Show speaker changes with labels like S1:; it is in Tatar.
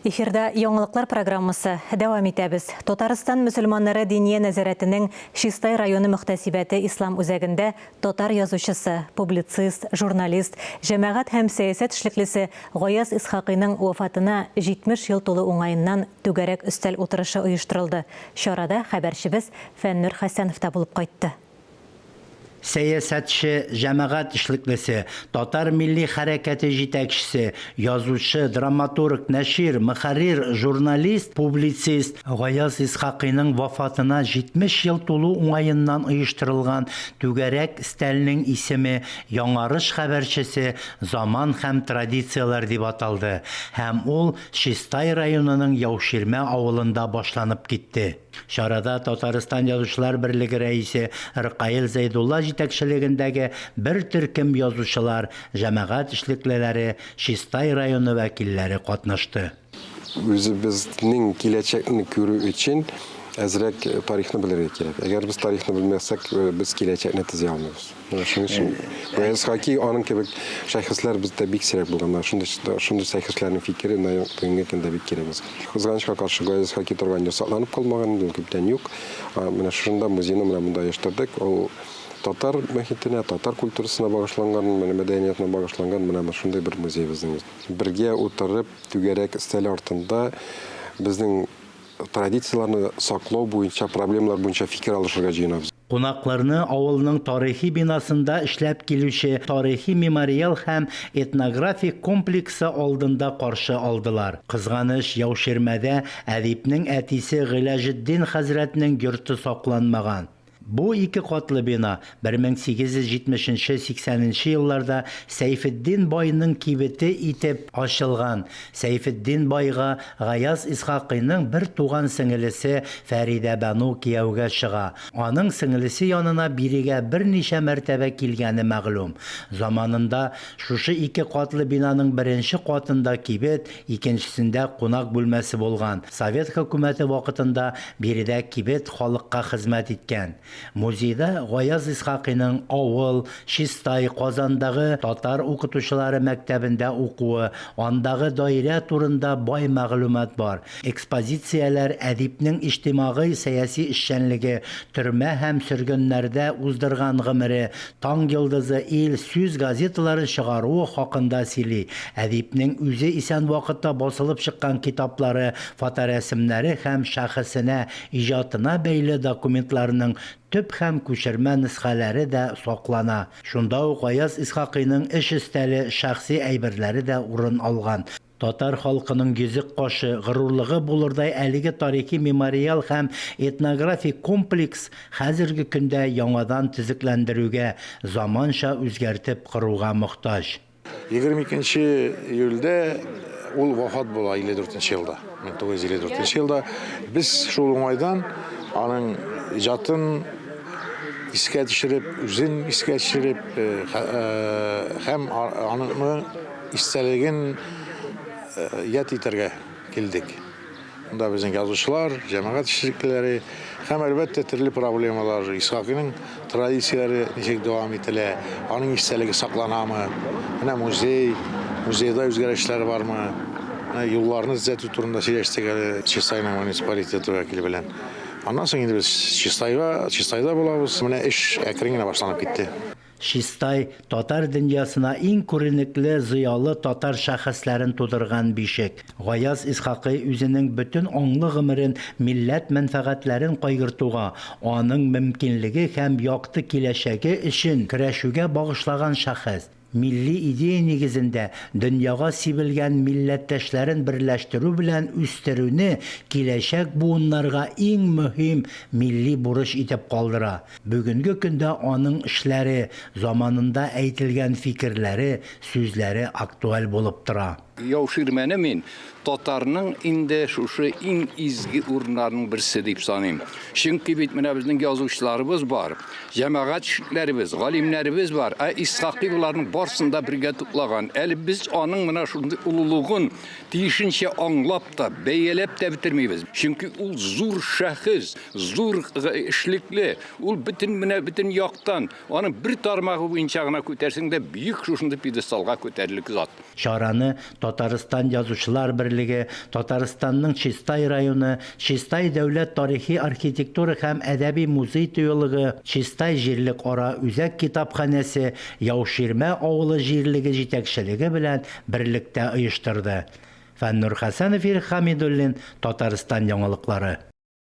S1: Эфирда яңалыклар программасы. Дәвам итәбез. Татарстан мөселманнары Диния нәзарәтенең Чистай районы мөхтәсибәте Ислам үзәгендә татар язучысы, публицист, журналист, җәмәгать һәм сәясәт эшлеклесе Гаяз Исхакыйның вафатына 70 ел тулу уңаеннан түгәрәк өстәл утырышы оештырылды. Чарада хәбәрчебез Фәннүр Хәсәнов та булып кайтты.
S2: Сәясәтче, җәмәгать эшлеклесе, татар милли хәрәкәте җитәкчесе, язучы, драматург, нәшир, мөхәррир, журналист, публицист Гаяз Исхакыйның вафатына 70 ел тулу уңаеннан оештырылган түгәрәк өстәлнең исеме Яңарыш хәбәрчесе, заман һәм традицияләр дип аталды һәм ул Чистай районының Яуширмә авылында башланып китте. Чарада Татарстан Язучылар берлеге рәисе Ркаил Зәйдулла җитәкчелегендәге бер төркем язучылар, җәмәгать эшлеклеләре, Чистай районы вәкилләре катнашты.
S3: Үзебезнең киләчәкне күрү өчен әзрәк тарихны белергә кирәк. Әгәр без тарихны белмәсәк, без киләчәкне төзи алмыйбыз. Менә шуның өчен Гаяз Хаки аның кебек шәхесләр бездә бик сирәк булган. Менә шундый шундый шәхесләрнең фикере менә бүгенге көндә бик кирәк безгә. Кызганычка каршы, Гаяз Хаки торган йорт сакланып калмаган, инде ул күптән юк. Менә шушында музейны менә монда оештырдык. Ул татар мохитенә, татар культурасына багышланган, менә мәдәниятына багышланган менә шундый бер музей безнең. Бергә утырып, түгәрәк өстәл артында безнең традицияләрне саклау буенча проблемалар буенча фикер алышырга җыенабыз.
S2: Кунакларны авылның тарихи бинасында эшләп килүче тарихи-мемориал һәм этнографик комплексы алдында каршы алдылар. Кызганыч, Яуширмәдә әдипнең әтисе Гыйләҗетдин хәзрәтнең йорты сакланмаган. Бу ике катлы бина 1870 нче, 80 нче елларда Сәйфетдин байның кибете итеп ачылган. Сәйфетдин байга Гаяз Исхакыйның бер туган сеңелесе Фәридәбану кияүгә чыга. Аның сеңелесе янына бирегә берничә мәртәбә килгәне мәгълүм. Заманында шушы ике катлы бинаның беренче катында кибет, Икенчесендә кунак бүлмәсе булган. Совет хөкүмәте вакытында биредә кибет халыкка хезмәт иткән. Музейда Гаяз Исхакыйның авыл, Чистай, Казандагы татар укытучылары мәктәбендә укуы, андагы даирә турында бай мәгълүмат бар. Экспозицияләр әдипнең иҗтимагый-сәяси эшчәнлеге, төрмә һәм сөргеннәрдә уздырган гомере, Таң йолдызы, Ил, Сүз газеталарын чыгаруы хакында сөйли. Әдипнең үзе исән вакытта басылып чыккан китаплары, фоторәсемнәре һәм шәхесенә, иҗатына бәйле документларның төп һәм күчермә нөсхәләре дә саклана. Шунда ук Гаяз Исхакыйның эш өстәле, шәхси әйберләре дә урын алган. Татар халкының йөзек кашы, горурлыгы булырдай әлеге тарихи мемориал һәм этнографик комплекс хәзерге көндә яңадан төзекләндерүгә, заманча үзгәртеп коруга мохтаҗ.
S4: 22 нче июльдә ул вафат була 54 нче елда, 1954 нче елда. Без шул уңайдан аның иҗатын искә төшереп, үзен искә төшереп һәм аның Истәлеген яд итәргә килдек. Монда безнең язучылар, җәмәгать эшлеклеләре һәм, әлбәттә, төрле проблемалар, Исхакыйның традицияләре ничек дәвам ителә, аның истәлеге сакланамы, менә музей, музейда үзгәрешләр бармы, менә юлларны төзәтү турында сөйләштек әле Чистайның муниципалитеты вәкиле белән. Аннан соң инде без Чистайга, Чистайда булабыз. Менә эш әкрен генә башланып китте.
S2: Чистай, татар дөньясына иң күренекле, зыялы татар шәхесләрен тудырган бишек. Гаяз Исхакый үзенең бөтен аңлы гомерен милләт мәнфәгатьләрен кайгыртуга, аның мөмкинлеге һәм якты киләчәге өчен көрәшүгә багышлаган шәхес. Милли идея нигезендә дөньяга сибелгән милләттәшләрен берләштерү белән үстерүне киләчәк буыннарга иң мөһим милли бурыч итеп калдыра. Бүгенге көндә аның эшләре, заманында әйтелгән фикерләре, сүзләре актуаль булып тора.
S5: Яуширмәне мин татарның инде шушы иң изге урыннарының берсе дип саныйм. Чөнки бит менә безнең язучыларыбыз бар, җәмәгать эшлекләребез, галимнәребез бар, ә Исхакый боларның барсын да бергә туплаган. Әле без аның менә шундый олылыгын тиешенчә аңлап та, бәяләп тә бетермибез. Чөнки ул зур шәхес, Зур эшлекле, ул бөтен менә бөтен яктан, аның бер тармагы буенча гына күтәрсәң дә, бөек шушындый пьедесталга күтәрерлек зат.
S2: Чараны Татарстан Язучылар берлеге, Татарстанның Чистай районы, Чистай дәүләт тарихи-архитектура һәм әдәби музей-тыюлыгы, Чистай җирлекара үзәк китапханәсе, Яуширмә авылы җирлеге җитәкчелеге белән берлектә оештырды. Фәннур Хәсәнов, Ирек Хәмидуллин, Татарстан яңалыклары.